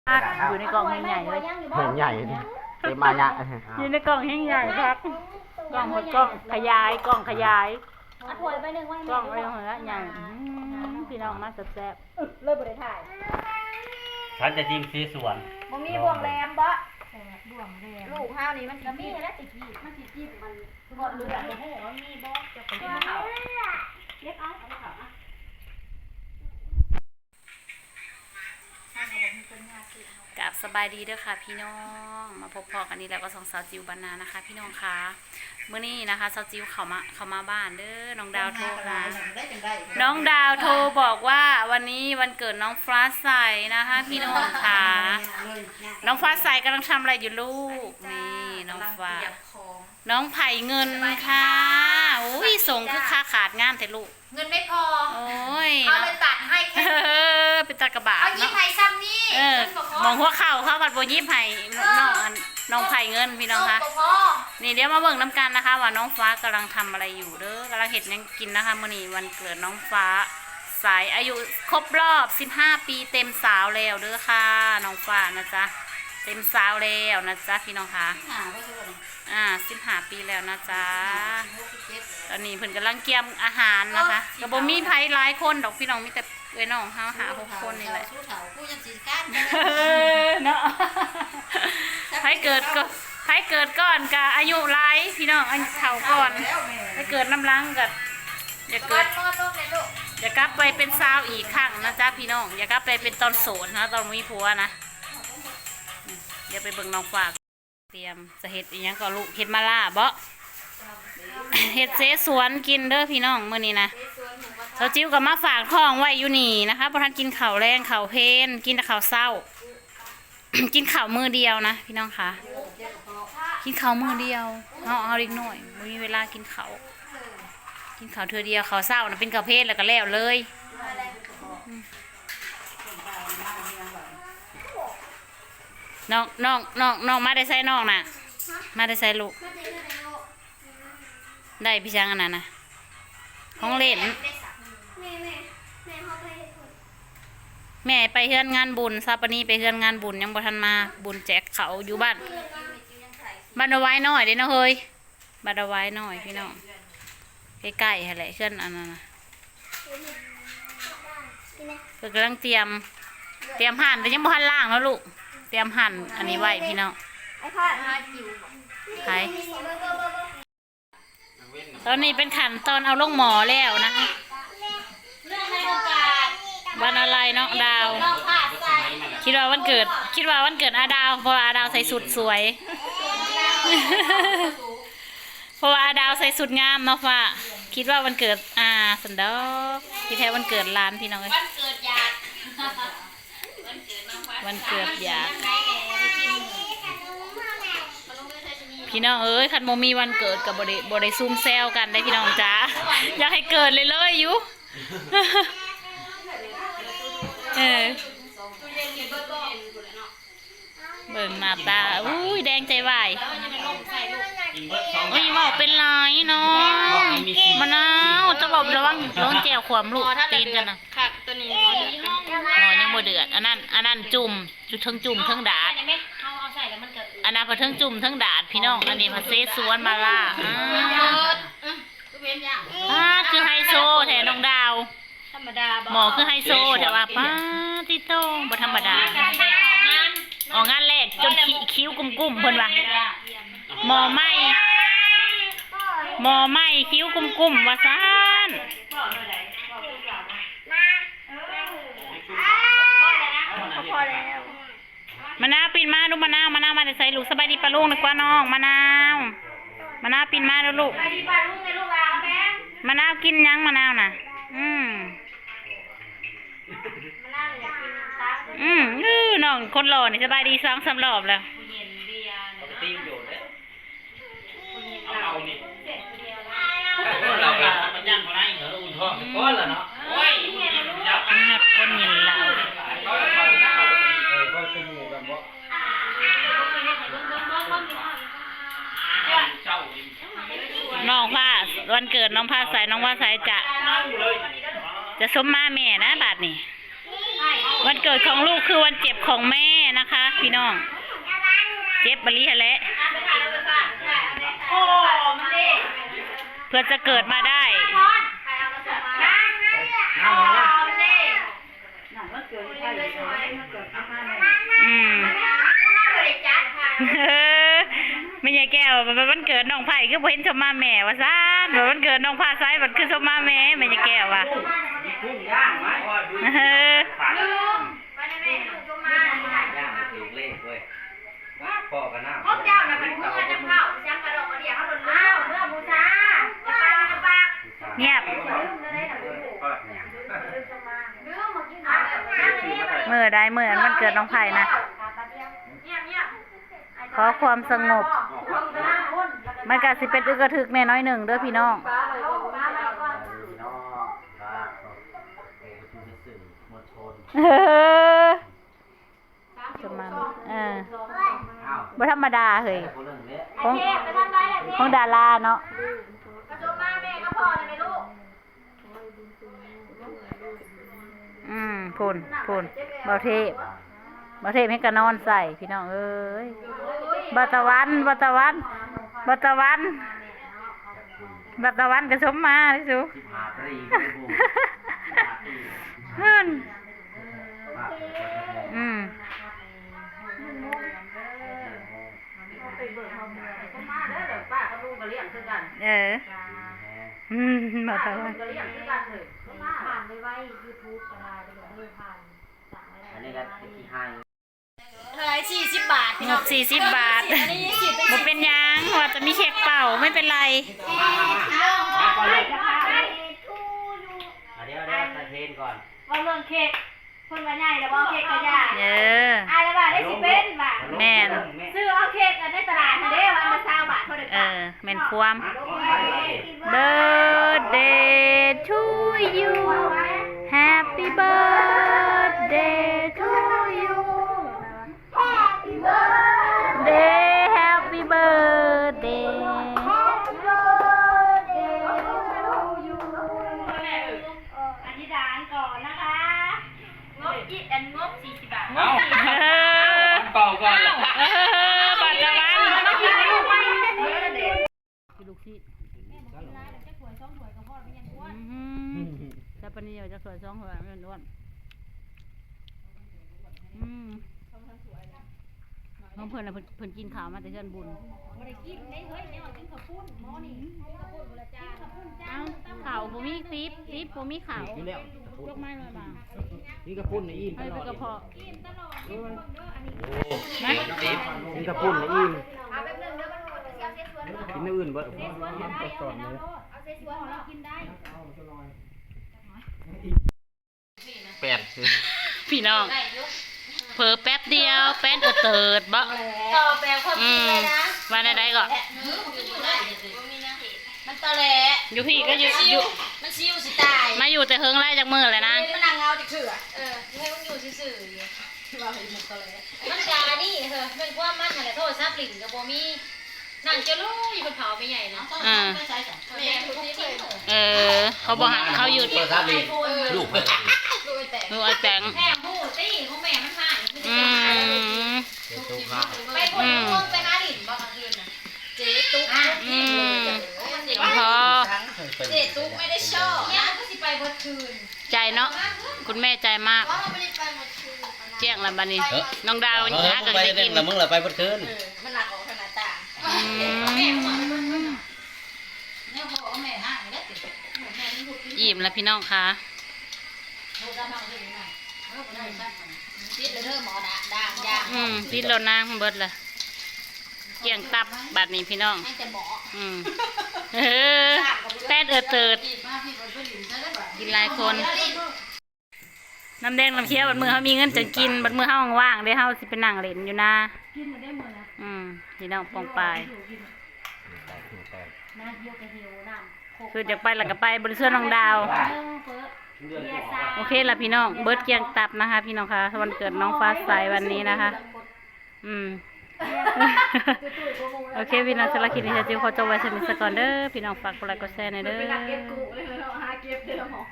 ອັດຢູ່ໃນກ້ອງແຮງໃຫຍ່ເລີຍ ແຮງໃຫຍ່ ເຕັມມາຍະ ຢູ່ໃນກ້ອງແຮງໃຫຍ່ຄັກ ກ້ອງ ກ້ອງຂະຫຍາຍ ກ້ອງຂະຫຍາຍ ເອົາຖ້ວຍໃບໜຶ່ງໄວ້ໃຫ້ແມ່ ກ້ອງໄວ້ໃຫ້ໃຫຍ່ ອືມ ພີ່ນ້ອງມາແຊບໆ ເລີຍບໍ່ໄດ້ຖ່າຍ ຖ້າຈະຈິ້ມເສສວນ ບໍ່ມີບ່ວງແຫຼມບໍ່? ແຊບ ບ່ວງແຫຼມ ລູກເຮົານີ້ມັນຊິ ກໍມີແຫຼະ ຊິກິນ ມັນຊິກິນມັນ ບໍ່ເຫຼືອ ບໍ່ຮູ້ວ່າມີບໍ່ ຈະໄປກິນເຂົ້າ ເກັບເອົາ ເອົາເຂົ້າມາ ກາບສະບາຍດີເດີຄ່ະພີ່ນ້ອງ ມາພົບພໍ້ກັນອີກແລ້ວກັບຊ່ອງສາວຈິວບ້ານນານະຄະພີ່ນ້ອງຄະ. ມື້ນີ້ນະຄະ ສາວຈິວເຂົ້າມາ ເຂົ້າມາບ້ານເດີ ນ້ອງດາວໂທຫາ ນ້ອງດາວໂທບອກວ່າ ວັນນີ້ວັນເກີດນ້ອງຟ້າໃສນະຄະ ພີ່ນ້ອງຄະ. ນ້ອງຟ້າໃສກຳລັງທຳອະໄລຢູ່ລູກ? ນີ້ນ້ອງຟ້າ ນ້ອງໄຜເງິນຄ່ະ. ໂອ້ຍ ສົ່ງຄືຄ່າຂາດງານແທ້ລູກ. ເງິນໄມ່ພໍ ໂອ້ຍ ເຂົາເລີຍຕັດໃຫ້ແຄ່ ເປັນຕາກະບາດ ເຂົາຍິບໃຫ້ຊ່ຳນີ້ ເອີ ໝອງຫົວເຂົ່າເຂົາພັດບໍ່ຍິບໃຫ້ ເອີ ນ້ອງ ອັນ ນ້ອງໄຜເງິນ ພີ່ນ້ອງຄະ. ນີ້ດຽວມາເບິ່ງນຳກັນນະຄະ ວ່ານ້ອງຟ້າກຳລັງທຳອະໄລຢູ່ເດີ ກຳລັງເຮັດຫຍັງກິນນະຄະ. ມື້ນີ້ວັນເກີດນ້ອງຟ້າໃສ ອາຍຸຄົບຮອບສິບຫ້າປີເຕັມສາວແລ້ວເດີຄ່ະ ນ້ອງຟ້ານະຈ໊ະ ເຕັມສາວແລ້ວນະຈ໊ະ ພີ່ນ້ອງຄະ. ອ່າ ສິບຫ້າປີແລ້ວນະຈ໊ະ. ຕອນນີ້ເພິ່ນກຳລັງກຽມອາຫານນະຄະ ກໍບໍ່ມີໃຜຫຼາຍຄົນດອກພີ່ນ້ອງ ມີແຕ່ເອື້ອຍນ້ອງເຮົາຫ້າຫົກຄົນນີ້ແຫຼະ ເນາະ. ໃຜເກີດກໍ ໃຜເກີດກ່ອນກໍອາຍຸຫຼາຍພີ່ນ້ອງ ອາຍຸເຖົ້າກ່ອນ ໃຜເກີດນຳຫຼັງກໍ ຢ່າເກີດ ຢ່າກັບໄປເປັນສາວອີກຄັ້ງນະຈ໊ະພີ່ນ້ອງ ຢ່າກັບໄປເປັນຕອນໂສດນະ ຕອນບໍ່ມີຜົວນະ. ດຽວໄປເບິ່ງນ້ອງຟ້າ ຕຽມຈະເຮັດອີ່ຫຍັງກໍລູກ ເຮັດມາລ່າເບາະ ເຮັດເສສວນກິນເດີພີ່ນ້ອງ. ມື້ນີ້ນະ ສາວຈິວກໍມາຝາກທ້ອງໄວ້ຢູ່ນີ້ນະຄະ ບໍ່ທັນກິນເຂົ້າແລງເຂົ້າເພນ ກິນແຕ່ເຂົ້າເຊົ້າ ກິນເຂົ້າມື້ດຽວນະພີ່ນ້ອງຄະ ກິນເຂົ້າມື້ດຽວ ເຮົາ ເຮົາເດັກນ້ອຍບໍ່ມີເວລາກິນເຂົ້າ ກິນເຂົ້າເທື່ອດຽວ ເຂົ້າເຊົ້ານະ ເປັນເຂົ້າເພນແລ້ວກໍແລ້ວເລີຍ. ນ້ອງ ນ້ອງ ນ້ອງ ນ້ອງມາແຕ່ໃສນ້ອງນະ? ມາແຕ່ໃສລູກ? ໄດ້ໄປຫຍັງອັນນັ້ນນະ? ຂອງຫຼິ້ນ. ແມ່ ແມ່ ແມ່ເຮົາໄປເຮັດບຸນ ແມ່ໄປເຮືອນງານບຸນ ຊາປານີໄປເຮືອນງານບຸນ ຍັງບໍ່ທັນມາ ບຸນແຈກເຂົ້າຢູ່ບ້ານ ບ້ານດອກຫວາຍນ້ອຍເດ້ເນາະເຮີຍ. ບ້ານດອກຫວາຍນ້ອຍພີ່ນ້ອງ ໃກ້ໆຫັ້ນແຫຼະ ເຮືອນອັນນັ້ນນະ. ເພິ່ນກຳລັງຕຽມ ຕຽມຫັ້ນ ແຕ່ຍັງບໍ່ທັນລ້າງເນາະລູກ ຕຽມຫັ້ນອັນນີ້ໄວ້ພີ່ນ້ອງ. ໃຜ? ຕອນນີ້ເປັນຂັ້ນຕອນເອົາລົງໝໍ້ແລ້ວນະ. ວັນອາໄລນ້ອງດາວ ຄິດວ່າວັນເກີດ ຄິດວ່າວັນເກີດອາດາວ ເພາະວ່າອາດາວໃສ່ຊຸດສວຍ ເພາະວ່າອາດາວໃສ່ຊຸດງາມເນາະຟ້າ ຄິດວ່າວັນເກີດອາຊັ້ນດອກ ທີ່ແທ້ວັນເກີດຫຼານພີ່ນ້ອງເອີຍ. ວັນເກີດຢາກ ວັນເກີດຢາກ ພີ່ນ້ອງເອີຍ ຄັນບໍ່ມີວັນເກີດກໍບໍ່ໄດ້ ບໍ່ໄດ້ຊຸມແຊວກັນເດ້ພີ່ນ້ອງຈ໋າ ຢາກໃຫ້ເກີດເລີຍໆຢູ່. ເອີ ເບິ່ງໜ້າຕາ ອຸ້ຍ ແດງໃຈວາຍ ອຸ້ຍ ເວົ້າເປັນຫຼາຍນ້ອງ ມະນາວ ເຈົ້າເວົ້າລະວັງ ລະວັງແຈ່ວຂວາມລູກ ຕີນເຈົ້ານະ. ຄັກ ໂຕນີ້ໝໍ້ຍັງບໍ່ເດືອດ ອັນນັ້ນ ອັນນັ້ນຈຸ່ມ ຈຸ່ມເທິງຈຸ່ມເທິງດາດ ເຮົາເອົາໃສ່ແລ້ວມັນກໍ ອັນນັ້ນພັດເທິງຈຸ່ມເທິງດາດພີ່ນ້ອງ ອັນນີ້ພັດເສສວນມາລ່າ ອືມ ປາດ ຄືໄຮໂຊແທ້ນ້ອງດາວ ທຳມະດາບໍ່ ໝໍ້ຄືໄຮໂຊແທ້ວ່າ ປາດ ຕິໂຕ ບໍ່ທຳມະດາ ອອກງານແລກຈົນຄິ ຄິ້ວກຸ້ມໆ ເພິ່ນວ່າ ໝໍ້ໃໝ່ ໝໍ້ໃໝ່ຄິ້ວກຸ້ມໆ ວ່າຊັ້ນ. ມະນາວ ປິ່ນມາລູກ ມະນາວ ມະນາວມາແຕ່ໃສລູກ? ສະບາຍດີປ້າລຸງນະກວ່ານ້ອງ ມະນາວ ມະນາວປິ່ນມາດູລູກ ສະບາຍດີປ້າລຸງແດ່ລູກຫຼານແພງ ມະນາວກິນຫຍັງ ມະນາວນະ ອືມ ມະນາວຢາກກິນຕາ ອືມ ອື ນ້ອງຄົນຫຼໍ່ນີ້ສະບາຍດີສອງສາມລອບແລ້ວ ເອົາໄປຕີປະໂຫຍດເດ້. ເອົາເອົານີ້ ເອົາເອົາມັນຍັງບໍ່ໄດ້ ເອີ ອຸ່ນທ້ອງກ່ອນລະເນາະ ໂອ້ຍ ມັນຮັກຄົນຍິນລາວ ເອີ ກໍຄືໝູ່ກັນບໍ່ ນ້ອງຟ້າ ວັນເກີດນ້ອງຟ້າໃສ ນ້ອງຟ້າໃສຈະ ຈະສົມມາແມ່ນະບາດນີ້. ວັນເກີດຂອງລູກຄືວັນເຈັບຂອງແມ່ นะคะพี่น้อง เจ็บอีหลีหั้นแหละ เพื่อจะเกิดมาได้ อืม แม่ยายแก้ว วันเกิดน้องไผ่คือบ่เห็นชมมาแม่ว่าซั่น ว่าวันเกิดน้องฟ้าใสบัดคือชมมาแม่ แม่ยายแก้วว่า เออ ย่างถูกเลขเว้ย พ่อก็น่า ของเจ้าน่ะมันเมือจังเผา จังกระดอกกระเดี่ยเฮาโดน อ้าว เมือบูชา อย่าปาก อย่าปาก เงียบ มื้อใดมื้อนั้นวันเกิดน้องไผ่นะ ขอความสงบ มันก็สิเป็นอึกกระทึกแน่น้อยหนึ่งเด้อพี่น้อง เออ ประมาณ เออ บ่ธรรมดาเฮ้ย ของ ของดาราเนาะ อืม พุ้น พุ้น บ่าวเทพ บ่าวเทพให้กะนอนใส่ พี่น้องเอ้ย บ่าวตะวัน บ่าวตะวัน บ่าวตะวัน บ่าวตะวันก็ชมมาเด้อสู เพิ่น อืม เออ อืม บ่าวตะวัน อันนี้ก็ขี้ไห้ เท่าไหร่ สี่สิบบาท พี่น้อง งบสี่สิบบาท อันนี้ยี่สิบ บ่เป็นหยัง ว่าจะมีเค้กเป่า ไม่เป็นไร อ่ะ เดี๋ยว เดี๋ยว ใส่เพลงก่อน เว้าเรื่องเค้ก เพิ่นว่าใหญ่แล้วบ่ เค้กกะย่าง เออ อ่ะ แล้วว่าได้สิเป็นว่า แม่น ซื้อเอาเค้กอันในตลาดหั่นเด้ ว่าอันละซาวบาท พอได้ เอ ปะ อ แม่นความ Birthday to you Happy birthday to you Happy birthday Happy birthday Happy birthday to you อธิษฐานก่อนนะคะ งบอีก อันงบสี่สิบบาท เอ้า เป่าก่อน เออ บัดตะวัน ลูกศิษย์ อืม ซะปานนี้ว่าจักถ้วยสองถ้วย มันอ้วน อืม ของเพิ่นน่ะ เพิ่น เพิ่นกินข้าวมาแต่เฮือนบุญ บ่ได้กินเด้เฮ้ย แนวกินข้าวปุ้น หมอนี่ กินข้าวปุ้นบ่ละจ้า กินข้าวปุ้นจ้า เอ้า ข้าวบ่มี ติ๊บ ติ๊บบ่มีข้าว อยู่แล้ว ยกมาหน่อยมา กินข้าวปุ้นนี่อิ่มตลอด ให้เป็นกระเพาะ นะ กินข้าวปุ้นนี่อิ่ม กินอย่างอื่นบ่ แปด พี่น้อง เผลอแป๊บเดียว แป้นเอิดเติดบ่ ต่อแปลความจริงเลยนะ อืม ว่าแนวใด๋ก็ มันตอแหล อยู่พี้ก็อยู่ มันซิว อยู่ มันซิวสิตาย มาอยู่แต่เฮิงหลายจักมื้อแล้วนะ มันนั่งเหงาจักเทื่อ เออ ให้มันอยู่ซื่อๆ อยู่ ว่าให้มันตอแหล มันกะนี่เฮ้อ แม่นความมันนั่นแหละ โทรศัพท์หลิ้นก็บ่มี นั่งจะรู้อยู่บนเขาแม่ใหญ่นะ อ่า แม่ผู้ที่ เออ เขาบ่ให้เขาอยู่ โทรศัพท์หลิ้น เออ ลูกเพิ่น ลูกไอ้แตง ลูกไอ้แตง แถมผู้ตี้ของแม่มันหาย อืม ไปพูด อืม ไปหาหลิ้นบ่กลางคืนน่ะ เจ๊ตุ๊ก อืม เจ๊ตุ๊กไม่ได้ชอบนะ ก็สิไปเบิดคืน ใจเนาะ คุณแม่ใจมาก เจ้งละบัดนี้ เอ้อ น้องดาว เออ หาก็ได้กิน ไปเล่นละ มึงละไปเบิดคืน เออ มันหลักออกทางหน้าต่าง อืม อิ่มแล้วพี่น้องคะ ติดแล้วเด้อหมอนะ ด่างยา อืม ติดแล้วนางเบิดละ เกลี้ยงตับบัดนี้พี่น้อง อืม เออ แป้นเอิดเติด กินหลายคน น้ำแดงน้ำเขียว บัดมื้อเฮามีเงินจั่งกิน บัดมื้อเฮาว่างๆ เด้ เฮาสิไปนั่งเล่นอยู่นา อืม พี่น้องป้องปาย คืออยากไปแล้วก็ไป บ่ได้ชวนน้องดาว โอเคล่ะพี่น้อง เบิดเกลี้ยงตับนะคะ พี่น้องคะ วันเกิดน้องฟ้าใสวันนี้นะคะ อืม โอเค พี่น้อง สำหรับคลิปนี้ ขอจบไว้เท่านี้ซะก่อนเด้อ พี่น้อง ฝากกดไลค์กดแชร์หน่อยเด้อ เป็นนักเก็บกู้เลยเนาะ หาเก็บเด้อหมอ